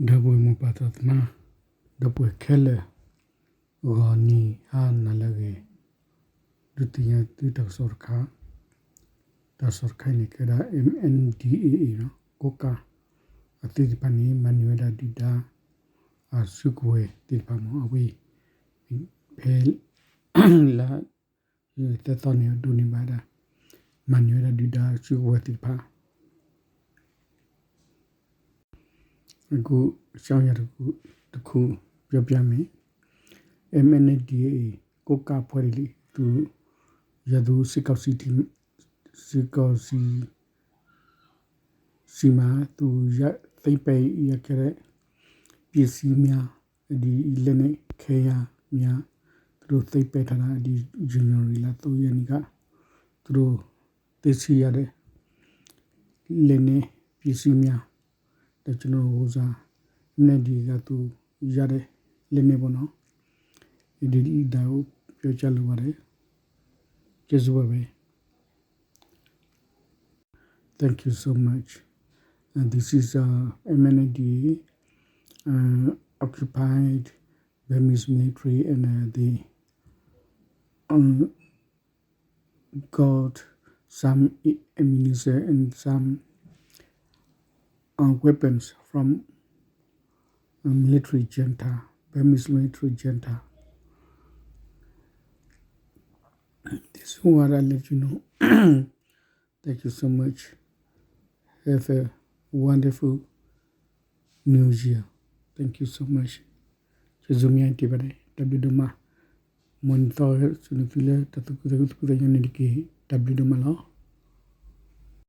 ဒီပုၢ်ဝဲၢ်မိၢ်ပၢ်သးသမါ, ဒီပုၢ်ဝဲၢ်ခဲလၢာ်, ဂီၤနံၤဟါနၤလၢအဂ့ၤ, ဒုးသ့ၣ်ညါသုတၢ်ကစီၣ်တခါ, တၢ်ကစီၣ်တခါအံၤန့ၣ် ကဲဒၣ် M N D A A နီၤ ကိးကး အသုးသ့ၣ်တဖၣ်န့ၣ် မၤန့ၢ်ဝဲဒၣ်ဒုၣ်ဒါ အစုကဝဲၤသ့ၣ်တဖၣ်မ့ၢ် အဝဲ ဖဲ လါ သၢသီန့ၣ် ဒိးန့ၢ်ဘၣ်ဒၣ် မၤန့ၢ်ဝဲဒၣ်ဒုၣ်ဒါစုကဝဲၤသ့ၣ်တဖၣ် အကူ ရှောင်းရတခု ပြောပြမယ်. M N D A A ကိုးကန့်အဖွဲ့တွေ သူ ရာသူ စစ်ကောင်စီ စစ်ကောင်စီ ဆီမှာ သူရသိမ်းပိုက်ရခဲ့တဲ့ ပစ္စည်းများ ဒီလက်နက်ခဲယမ်းများ သူတို့သိမ်းပိုက်ထားတာ ဒီ ဇန်နဝါရီလ သုံးရက်နေ့က သူတို့သိမ်းဆည်းရတဲ့ လက်နက်ပစ္စည်းများ ဒီးကျွန်တော်တို့ ဟိုစား မနက်ဒီကသူရတဲ့ လက်နက်ပေါ့နော်. ဒီဒါကိုပြောကြားလိုပါတယ်. ကျေးဇူးပါပဲ. Thank you so much. Uh, this is uh, M N D A uh, occupied Burmese military and uh, they um, got some ammunition and some uh, weapons from uh, military junta, Burmese military junta. This is what I let you know. Thank you so much. Have a wonderful New Year. Thank you so much. ကျေးဇူးများတင်ပါတယ်. တၢ်ဘျုးဒိၣ်မး. မ်နံၤသီဟဲဆူနသုလၢတၢ်သူၣ်ခုသးခုသူၣ်ခုသးခုညါန့ၣ်တက့ၢ်. တၢ်ဘျုးဒိၣ်မးလီၤ.